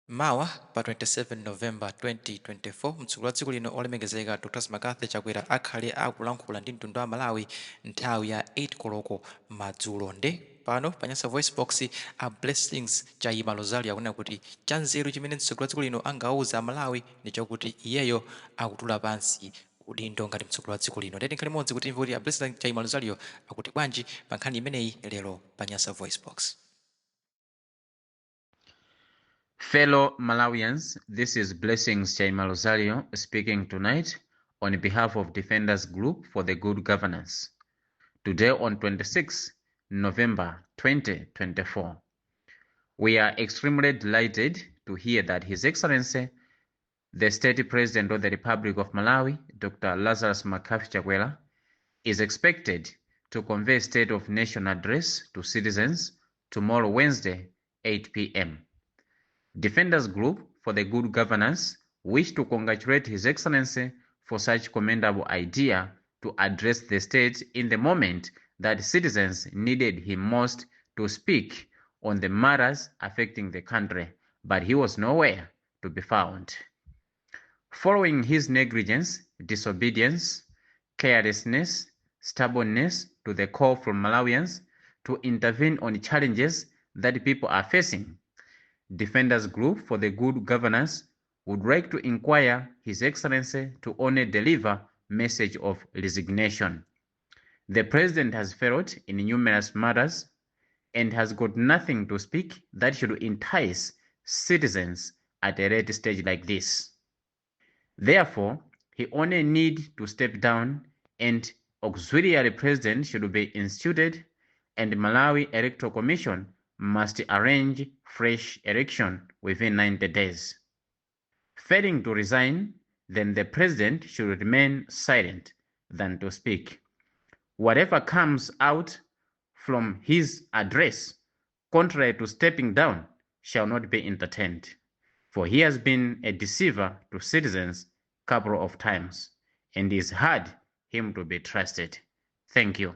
Mawa pa 27 November 2024, mtsogoleri wa dziko lino olemekezeka Dr McCarthy Chakwera akhale akulankhula ndi mtundu wa Malawi nthawi ya 8 koloko madzulo. Nde pano pa Nyasa VoiceBox, a Blessings Chaima Rozario akunena kuti chanzeru chimene mtsogoleri wa dziko lino angauze a Malawi ndi chakuti iyeyo akutula pansi udindo ngati mtsogoleri wa dziko lino. Ndiye tikhale limodzi kuti timve kuti a Blessings Chaima Rozario akuti bwanji pa nkhani imeneyi lero pa Nyasa VoiceBox. Fellow Malawians, this is Blessings Chaima Rozario speaking tonight on behalf of Defenders Group for the Good Governance. Today on 26 November 2024, we are extremely delighted to hear that His Excellency, the State President of the Republic of Malawi, Dr. Lazarus McCarthy Chakwera, is expected to convey State of Nation address to citizens tomorrow, Wednesday, 8 p.m. Defenders Group for the Good Governance wish to congratulate His Excellency for such commendable idea to address the state in the moment that citizens needed him most to speak on the matters affecting the country, but he was nowhere to be found. Following his negligence, disobedience, carelessness, stubbornness to the call from Malawians to intervene on challenges that people are facing, Defenders Group for the Good Governance would like to inquire His Excellency to only deliver message of resignation. The President has failed in numerous matters and has got nothing to speak that should entice citizens at a late stage like this. Therefore, he only need to step down and auxiliary president should be instituted and Malawi Electoral Commission must arrange fresh election within 90 days. Failing to resign, then the president should remain silent than to speak. Whatever comes out from his address, contrary to stepping down, shall not be entertained. For he has been a deceiver to citizens couple of times, and is hard him to be trusted. Thank you.